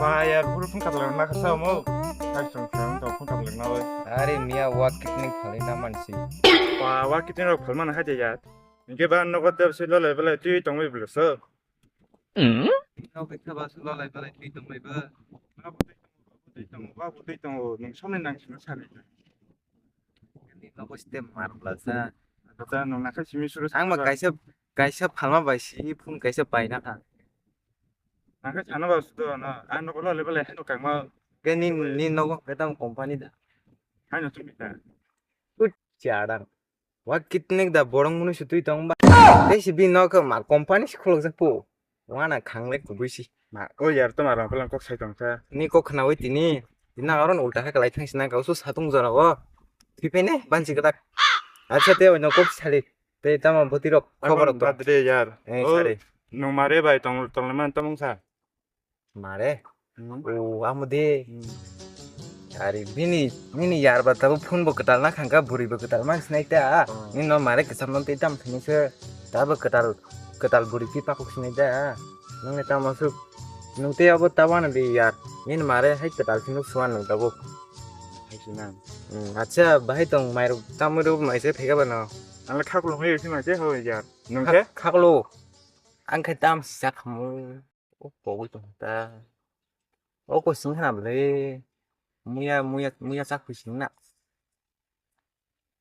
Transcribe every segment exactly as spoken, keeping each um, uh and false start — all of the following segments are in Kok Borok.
Ba yar, buru phone katlak na kasa mo. Hai song song to phone katlak na oi. Are miya wa kidney phalwi na mansi. Ba wa kidney rok phalma na hai de yar. Hingke ba nogo deb se lolai belai twi tongwi bwlwso. Nok khe ba se lolai belai twi tongwi ba. Ba bo twi tongo, ba bo twi tongo, ba bo twi tongo, nung somni nang sino sari. Ni nogo site mar bwlasa. Kata nung nakha simi suru. Ang ma kaisa, kaisa phalma bai si phone kaisa pai na kha. Nakha sana ba sudo na, ang nogo lolai belai hano kangma. Ke ni, ni nogo ketam company da. Hano tumi da. Ut chadang. Wa kitnek da borong munu sutui tong ba. Tei si bini nok ma company si khuluk jak po. Wana khangle kubui si. Ma, o yar to ma rang pelang kok sai tong kha. Ni kok khna oi tini. Tina aron ulta kha kalai thang sina kau su satung jora o. Thui phai ne bansi katak. Acha te oino kok sali. Te tamo boti rok khobor rok to. Bad de yar. Eh, o, sari. Nung mare bai tong tong man tamung sa. Mare? Hmm. O, amo de. Hmm. Ari bini, bini yar ba tabo phone bo kwtal na khangka, bwrwi bo kwtal man sinai ta. Hmm. Nini no mare kwcham no tei tam thani se. Tabo kwtal, kwtal bwrwi pi pakuk sinai ta. Nung ne tamo suk. Nung tei abo tabo ano de yar. Nini mare hai kwtal sino suan nung tabo. Hai sina. Hmm, acha, bahai tong mai rok, tamo rok mai se phega ba no. Ang le khaklo mai se mai se ho yar. Nung khe? Khaklo. Ang khe tam si sak mo. O pogwi tong ta. O kosing khna bwle. Muya, muya, muya chak kosing na.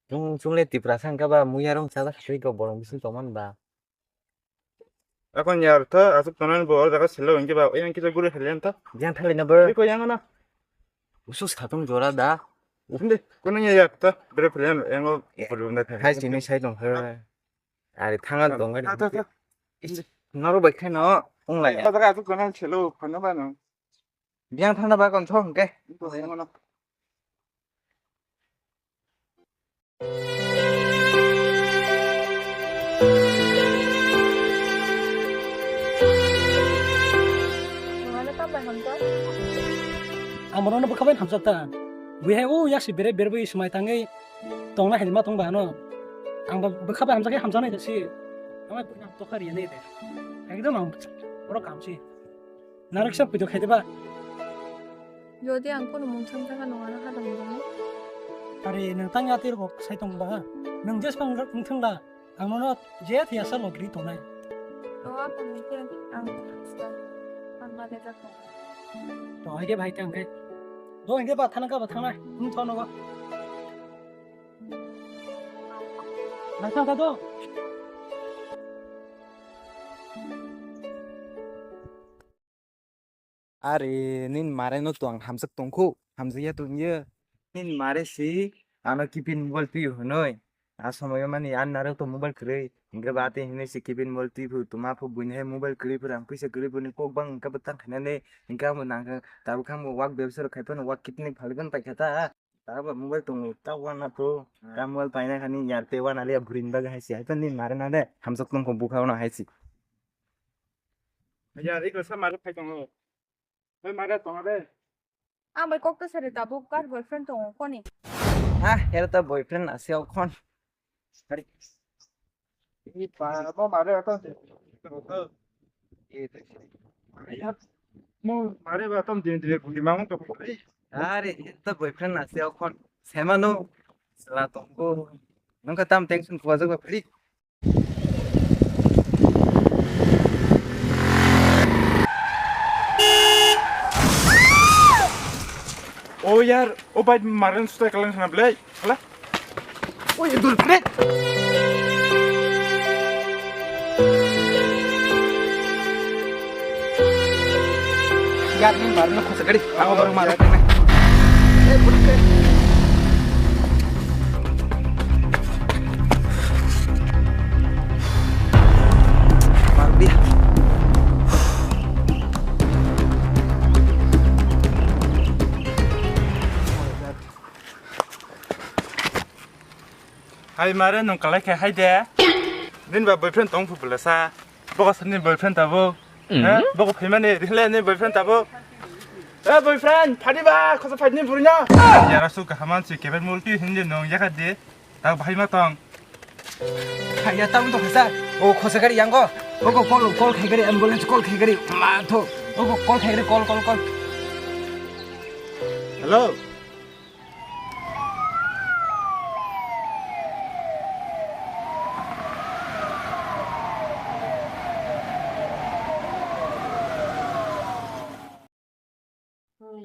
Chung, chung le Tiprasa hwnkha ba muya rong chajak khe go borok bising tong man ba. Akon yar tha asuk tonan bo or jaga selo hwnkhe ba yang kisa guri khali yang tha. Yang thali na bo. Iko yang na. Usu satung jora da. Inde kono ya yar tha. Bere khali yang yang o. Hai sini sai tong khe. Ari thanga dong ari. Tha, tha, tha. Noro bai khaino onglai. Tha, tha, tha, tha, tha, tha, tha. Biang thangna ba kon thong ke. Ang bono bwkha bai hamjak ta. Buihai o yaksi bere bere bai swmai tangwi tongna hai ma tong ba ano. Ang ba bwkha bai hamjak khe hamjaknai da si. Ang bai buino tokha riya nai de. Ekdom ang oro kamsi. Nariksa puido khai de ba. Jodi ang kono mung samjak ano ano hadam dong. Are nang tang ya tir kok sai tong ba. Nang jes pang wng thang da. Ang nono je thiyasa logri tongnai. To ako ni ke ang ang ma de jak. To ai ke bhai tang ke. Do inge ba thana ka ba thana. Hum thono ba. Naikha ka do. Are, nini mare no to ang hamjak tongkhu, hamjakya tongya. Nini mare si ano kipin mobile piyo hinoi. A somoyo mani an narok to mobile kwrwi. Hingke ba ate hinoi si kipin mobile twi phu, tuma phu buini hai mobile kwrwi phu, rang puisa kwrwi phu ni kok bang hingke bwtang khainani. Hingke amo nang tabuk khe amo wak bebsa rok khai phano wak kipni phaliban paikha ta. Tabo mobile tongo, ta wana to. Hmm. Ta mobile paina khani yar te wana le bwrwini bagwi hai si. Hai to nini mare na de, hamjak tongkho bukha wana hai si. Ya, iko sa mare phai tongo. Oi, mare tongo de. Ang bai kok ta sari tabuk kar boyfriend tongo koni. Ah, era ta boyfriend ase o khon. Hari. Ni pa, mo mare ato. Mo mare ba tom din dire guli mamo to. Are, ta boyfriend ase o khon. Semano. Sela tongko. Nangka tam tension kuwa jaga free. O yar, o bai maren sutai kalang sana belai. Hala. Oi, dur, pret. Yar, ni baru nak khusa gari. Aku baru marah kena. Eh, budak. Baru dia. Hai mare nung kalai khe hai de. Nini ba boyfriend tong phu bwlasa. Boko sani boyfriend tabo. He? Boko phaimani rile ni boyfriend tabo. Eh boyfriend, phadi ba, khosa phadi ni burino. Yara su kahaman si keben multi hindi nung yaka de. Tak bahai ma tong. Khaya tamo to khasa. O khosa gari yango. Oko call, call khai gari, ambulance call khai gari. Ma tho. Oko call khai gari, call, call, call. Hello.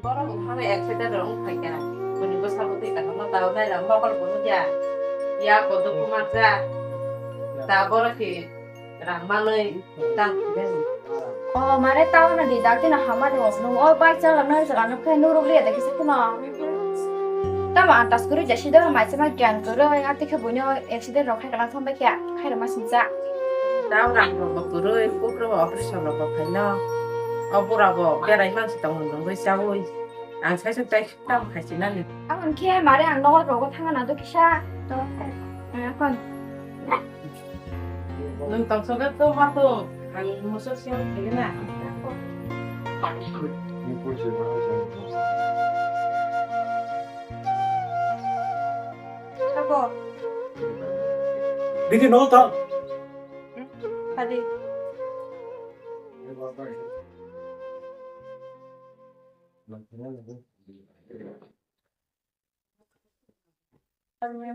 Borok wngkha accident rok wngkha khe. Bini bwsa bwtwi kaham no tao nai rang mokol bo nukya. Ya kodo kumarja. Ta borok khe rang manwi tang phirani. O mare tao na di dakti na hama de o nung o bike chalak na chalak na khe nuruk liya da kisa kuno. Tamo antas kuru jasi do mai sama gyan kuru ngai ati khe buino accident rok khai kana thombai kya khai rama sincha. Tao rang rok bo kuru kukro operation rok bo khaino. O bura bo berai mansi tong nungwi chawi. Ang sai sai tai Tam khaisi nani. Ang khe mare ang nogo rogo thanga na do kisa. To, eh, kon. Nwng tong soga to ma to. Ang muso siang khe na. Abo. Didi no ta. Hadi.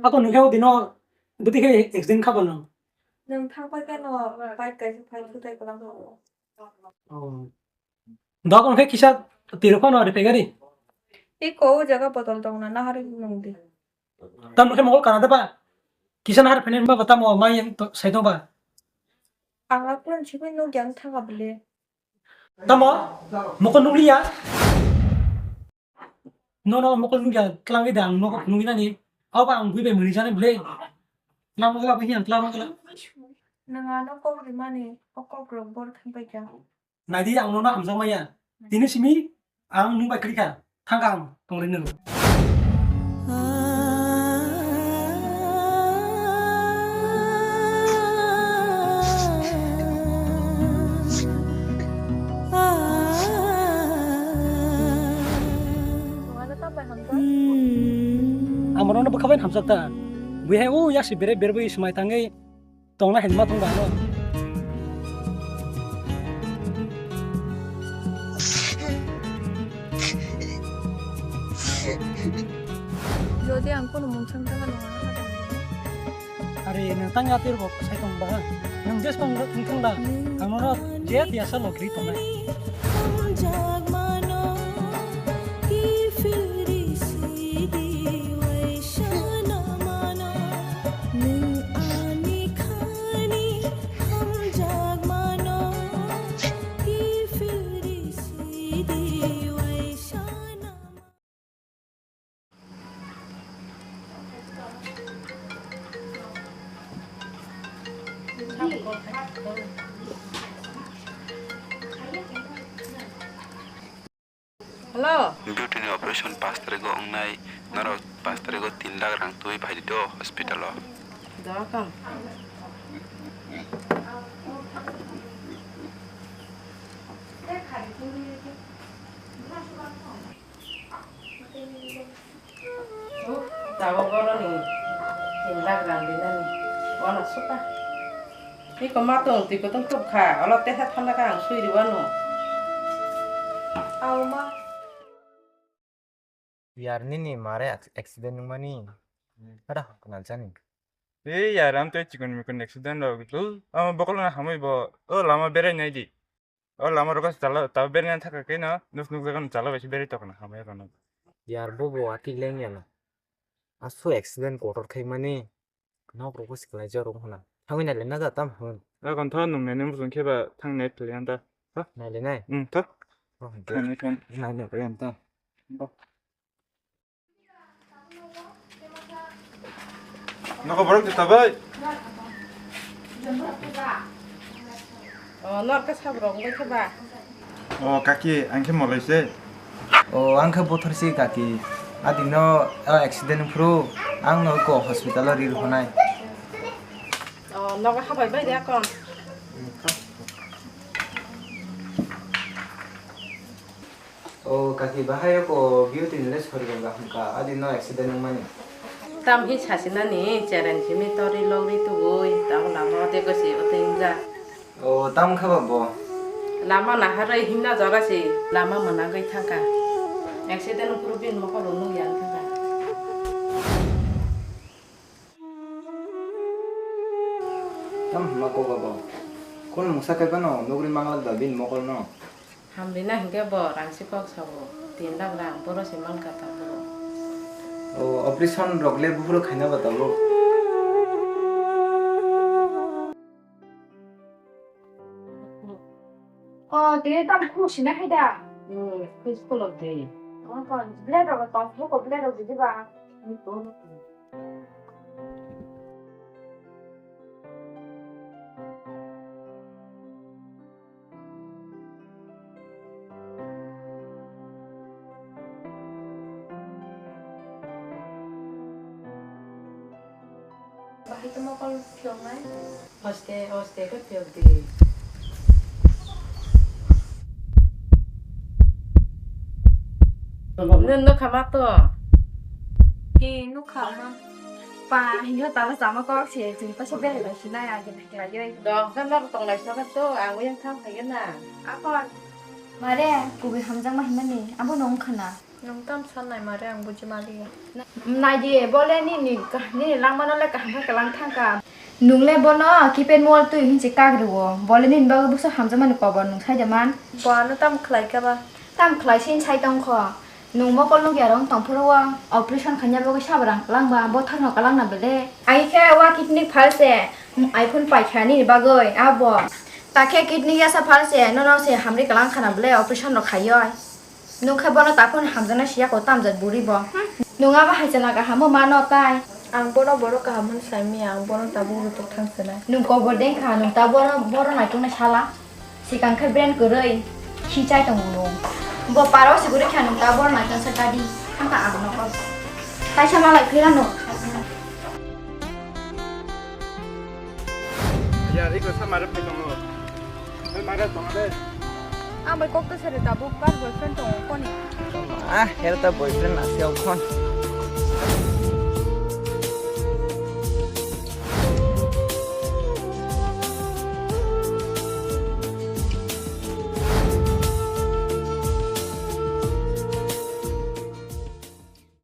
Ako nungkhe o dino bwtwi khe accident kha bono. Nwng thang pai khe no bike kaisa phai sutai kwlangkha. Oh. Dok onkhe kisa tiro phano ari pegari. Iko o jaga botol tong na nahar nung di. Tam nungkhe mokol kana da ba? Kisa nahar phene ba tamo mai yang to sai tong ba? Ang akun simi no gyang thanga bele. Tamo? Mokol nukliya? Nono mokol nukya, tlangwi da ang nogo phunugwi nani. Abo ang bui bai mwnwi jani bwle. Tlangma gla bai ang tlangma gla. Nwng ano kok rimani, o kok rok bor thang pai kha. Naidi ang nono hamjak maya. Tini simi ang nwng bai kwrwi kha. Thang kha ang tongri nwng. Ang bono bwkha bai hamjak ta. Buihai o yaksi bere bere bai swmai tangwi tongna hinma tong ba no. Jodi ang kono mungsang tangma nung ano. Are, nwng tang ya tir bo sai tong ba. Nwng je song nwng thang da. Ang nono je tiasa lotri tongnai. Hello. Beauty ni operation pash tarikh o wngnai, norok pash tarikh o tin lakh rang twi phai di do hospital o. Dokan. Tabok boroni tin lakh rang rinani. Wano suka. Iko matong twi kotong tubkha. Olo teha thanda ka ang sui riwano. Auma. Yar nini mare ac-, accident wngmani. Ada hok nal chani. Ei yar am tei chikon mikon accident rok dul. Ama bokol na hamui bo. O lama berai nai di. O lama rogo chala, tabo bereng thaka khe no, nus nuk jaga no chala bai se bereng tokna hamya kono. Yar bo bo ati leng ya no. Aso accident kotor khai mani. Nok rogo siklai jor rong hona. Thangwi nai le na da tam hwn. A kon tho nung nene musung khe ba thang net le anta. Ha? Nai le nai. Hmm, tho. Oh, nai le kan. Nai le kan ta. Nogo borok juta bai. O, nor ka sab rok bai khe ba. O, kaki, ang khe molai se. O, ang khe bothor se kaki. Adi no, o, accident phuru, ang no ko hospital o rir honai. O, nogo habai bai de akon. O kaki, bahai o ko beauty ni le sori gong ga hwnka, adi no accident wngmani. Tam hi sasinani cheren simi tori logri tubui, tamo lama o tei gosi o tei wngja. O tam kha ba bo? Lama naharwi himna jora si lama mwnagwi thangkha. Accident phuru bini mokol rok nukya wngkha da. Tam hwnma kok abo. Kunu mungsa kai phano nugri manglak da bini mokol no? Hamrina hinkhe bo rangsi kok sabo. Tin lakh rang, boro se mankha tabuk. O, operation rok le buphuru khaina ba tabuk? O, tini tam khuk sina hai da? Hmm, khuk khulok de. O, kon, blade rok tong, buko blade rok di ba? Hmm, to. Bahai tongma kol phiyoknai? Hoste, hoste khe phiyok di. Nwng nukha ma to? Ee, nukha ma. Pa, hino tala chama kok se, chwng paisa belai bai sinai, age nai khlaiwi. Dong, khe norok tongnai sokha to, ang yang tham phai na. Akon. Mare, kubui hamjakma himani, abo no wngkha na. Nwng tam sannai mare, ang buji maliya. Nai di, bole nini, nini langmano le kaham khe kwlang thangkha. Nwng le bono keypad mobile twi hinwi kak rwo. Bole nini bagwi bwswk hamjakmani kobor nwng sai da man? Bo ano tam khlai kha ba? Tam khlai sini sai tong kho. Nwng mokol nukya rong tong phuru o operation khaina bagwi sabo rang kwlang ba, bo thangno kwlang na bele. Ai khe wa kidney phal se iPhone pai kha nini bagwi abo. Ta khe kidney yasa phal se nono se hamri kwlang khana bele operation rok khaioi. Nwng khe bono takhuk hamjaknai siya ko tamjat buri bo. Hmm. Nwng abo hai chana kaham bo mano tai. Ang bono borok kaham hwn sai manya, ang bono tabuk rutuk thang swnai. Nwng kobor deng kha, nwng ta bono, bono naituknai sala. Sikang khe brand kwrwi khichai tongo nwng. Bo paro se guri kha nwng ta bono naituknai sa gadi. Thang kha ang nogo. Taisa malai phira no. Ya, iko sa mare phai tongo. Oi, mare tongo de. Ang bai kok ta sari tabuk kar boyfriend tongo koni. Ah, hera ta boyfriend na se okon.